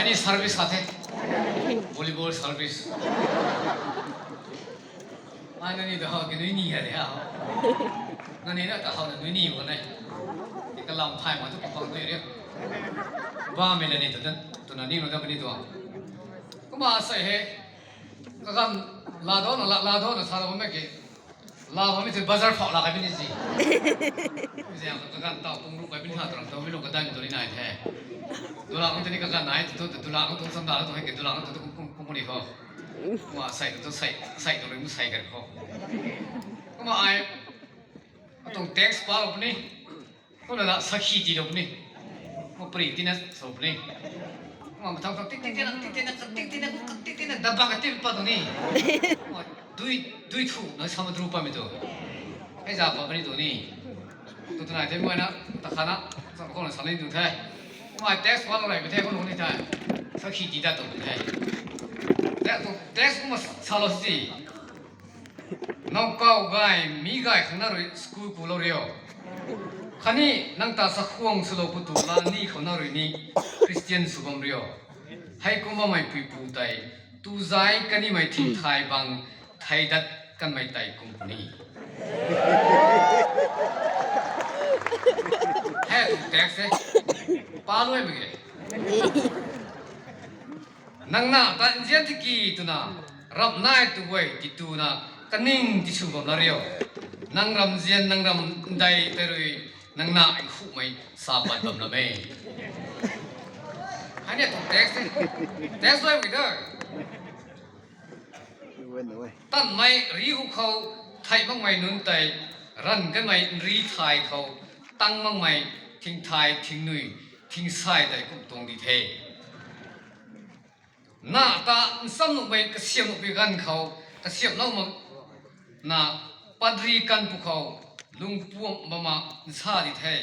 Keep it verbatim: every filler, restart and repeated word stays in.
Ni service khat the. Volleyball service. Ai nangniw ta how ki nui ni ha de ha. Nangniw na ta how na nui ni bo ne. Kalam thay ma tu kapang nui ria. Ba mei la ni ta dan. Twna ni lo da puni tuang. Kumna sei he. Kaganv la do na, la, la do na sa lo bammei ki. La bammei tu bazar phau la kai puni si. Zang kaganv taw kung ru kai puni ha tuang taw mi lo kadan tu ni nai the. Dula kung tu ni kaganv nai tu, tu dula kung tu sam da tu hei ki dula kung tu kung, kung, kung ni khou. Kumna sei tu, tu sei, sei tu ring sei kan khou. Kumna ai, atuang tax pa lo puni. Kumna la sakhi ti lo puni. Kumna pri tina so puni. Kumna mathau thau tik tik tina, tik tina, tik tina, tik tina, daba ka tin pa tu ni. Kumna dui, dui thu na samadru pamei tu. Hei za pa puni tu ni. Tu tu nai the mei na, ta khana, sa khou na sa ni tu the. Kumna tax pa lo lai pa the, khou ni the. Sakhi ti ta tu the. Tax tu, tax kumna sa lo si. Nowkaw gay, mi gay khang na rui school ku lo rio. Khatni nang ta sakhuang swlou pu tu la ni khou na rui ni Christian sw bam rio. Hei kumna mei puipu tei, tu zai kanimei thingthay bang thei dat kanmei tei kum puni. Hei tu tax e. Pa luai mei ge. Nang na ta nzian tiki twna, ramh nai tu guay ti tuna, kaning ti sw bam na rio. Nang ram nzian, nang ram ndei tei rui, nang na nkhumei sa pat bam la me. Hei ni tu tax e. Tax luai mei de. Tanmei ri hu khou, thei makmei nunc tei, ranv kanmei nri thay khou, tang makmei thingthay, thingnui, thingsai tei kum tuang di the. Na ta nsam nuhmei kasiam nuhmei ganv khou, kasiamlou mak na, patri kan pu khou, lungpuam bam ma nsa di the.